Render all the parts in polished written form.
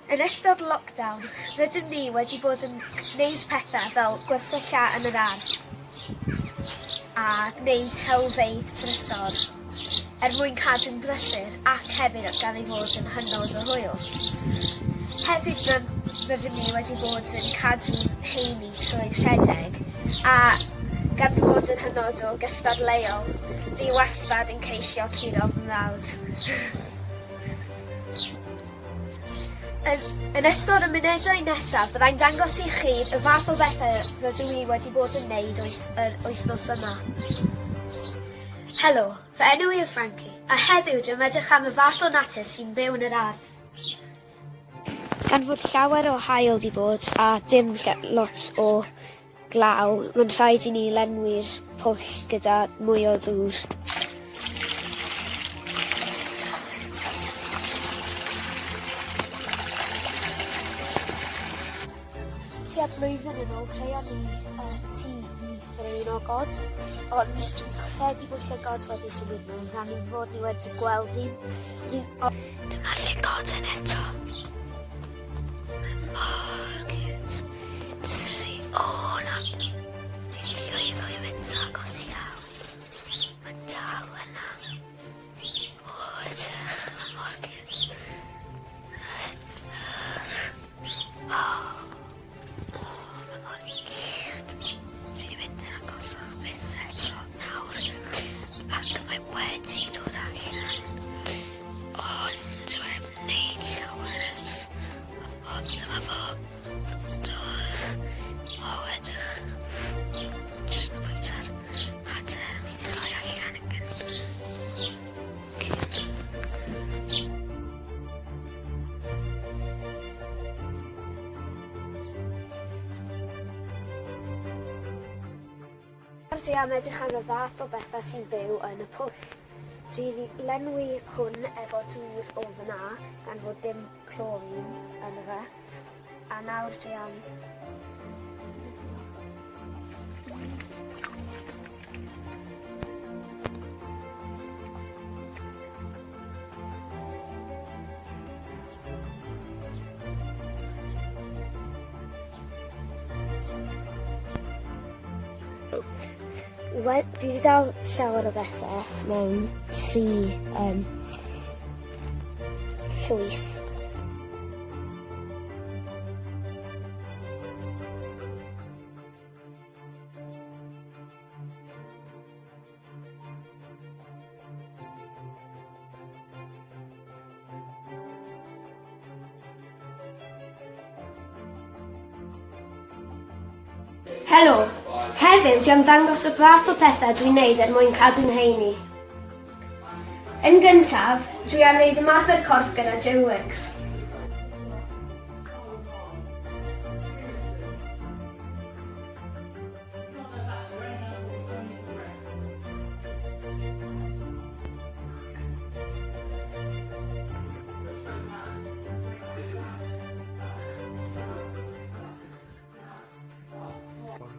Yn ystod lockdown, rydym ni wedi bod yn gwneud pethau fel gwersylla yn yr ardd a gwneud helfeydd trysor er mwyn cadw'n brysur ac hefyd gan ei fod yn hynod o hwyl. Hefyd rydym ni wedi bod yn cadw'n heini trwy rhedeg a gan fy mod yn hynod o gystadleuol, dwi wastad yn ceisio curo fy mrawd. Yn, yn ystod y munudau nesaf, byddai'n dangos i chi y fath o bethau rydw i wedi bod yn neud wyth, yr wythnos yma. Helo, fy enw i yw Frankie, a heddiw dwi'n edrych am y fath o natur sy'n byw yn yr ardd. Gan fod llawer o haul 'di bod a dim lot o glaw, mae'n rhaid i ni lenwi'r pwll gyda mwy o ddŵr. Tua blwyddyn yn ôl creuon ni y tŷ i ddraenogod, ond dwi'n credu bod llygod wedi symud mewn gan ein bod ni wedi gweld un. Dyma'r llygoden eto. Mor cute. Tri... O na! Dwi'n llwyddo i fynd yn agos iawn. Mae'n dal yna. O, edrych, mae mor cute. O, o, mae mor cute. Dwi wedi mynd yn agosach byth eto nawr. Ac mae wedi dod allan. Ond dwi heb wneud llawer ers. Ond dyma fo. Dos. O, edrych. Jyst yn bwyta'r hadau. Ni'n rhoi allan yn gyn. Nawr dwi am edrych ar y fath o bethau sy'n byw yn y pwll. Dwi 'di lenwi hwn efo dŵr o fyna gan fod dim chlorine ynddo fe. A nawr dwi am Wel, dwi wedi dal llawer o bethau mewn tri um, llwyth. Helo! Heddiw dwi am ddangos y fath o pethau dwi'n neud er mwyn cadw'n heini. Yn gyntaf, dwi am wneud ymarfer corff gyda Joe Wicks.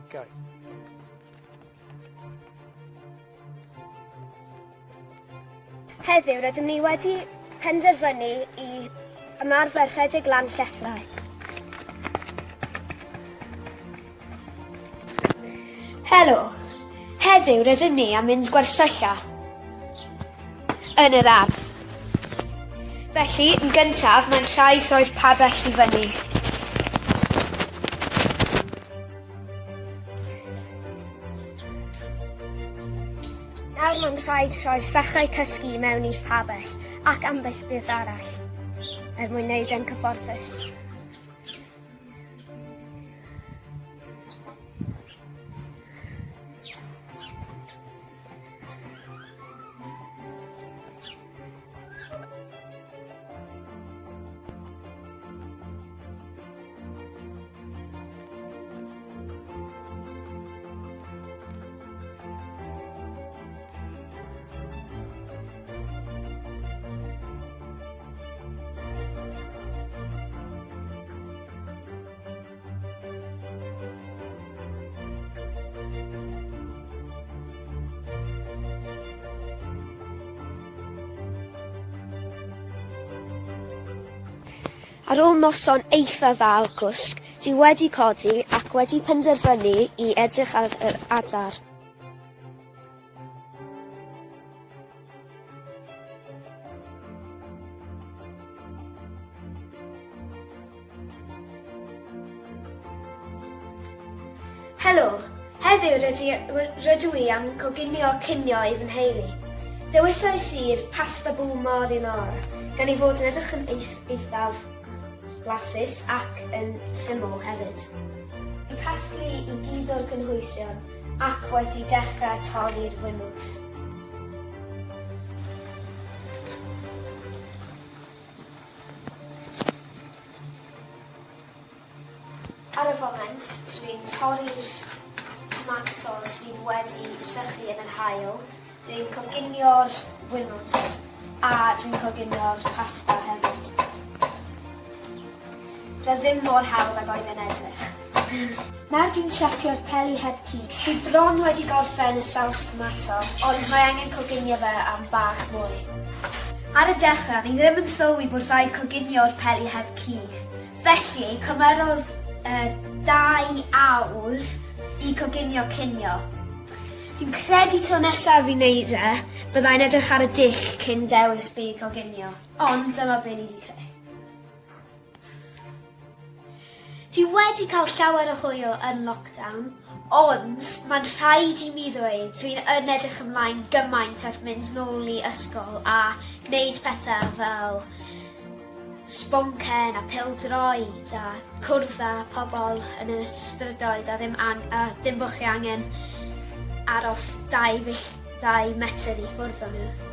Go. Heddiw rydym ni wedi penderfynu i ymarfer rhedeg lan llethrau. Helo! Heddiw rydym ni am mynd gwersylla yn yr ardd. Felly, yn gyntaf, mae'n rhaid rhoi'r pabell i fyny. Nawr mae'n rhaid rhoi sachau cysgu i mewn i'r pabell ac ambell beth arall er mwyn wneud e'n cyfforddus. Ar ôl noson eitha dda o gwsg, dwi wedi codi ac wedi penderfynu i edrych ar yr adar. Helo! Heddiw rydw i am coginio cinio i fy nheulu. Dewisais i'r pasta bwl marinara gan ei fod yn edrych yn eithaf blasus ac yn syml hefyd. Dwi'n casglu i gyd o'r cynhwysion ac wedi dechrau torri'r winwns. Ar y foment, dwi'n torri'r tomatos sydd wedi sychu yn yr haul, dwi'n coginio'r winwns a dwi'n coginio'r pasta hefyd. Roedd ddim mor hawdd ag oedd e'n edrych. Nawr dwi'n siapio'r peli heb cig. Dwi bron wedi gorffen y saws tomato, ond mae angen coginio fe am bach mwy. Ar y dechrau, ni ddim yn sylwi bod rhaid coginio'r peli heb cig. Felly, cymerodd 2 awr i coginio cinio. Fi'n credu tro nesaf fi'n neud e, byddai'n edrych ar y dull cyn dewis be i coginio. Ond dyma be ni 'di creu. Dwi wedi cael llawer o hwyl yn lockdown, ond mae'n rhaid i mi ddweud dwi'n yn edrych ymlaen gymaint at mynd nôl i ysgol a gwneud pethau fel sboncen a pêl-droed a cwrdd â pobl yn y strydoedd a ddim ang- a dim bod chi angen aros 2 metr i ffwrdd o nhw.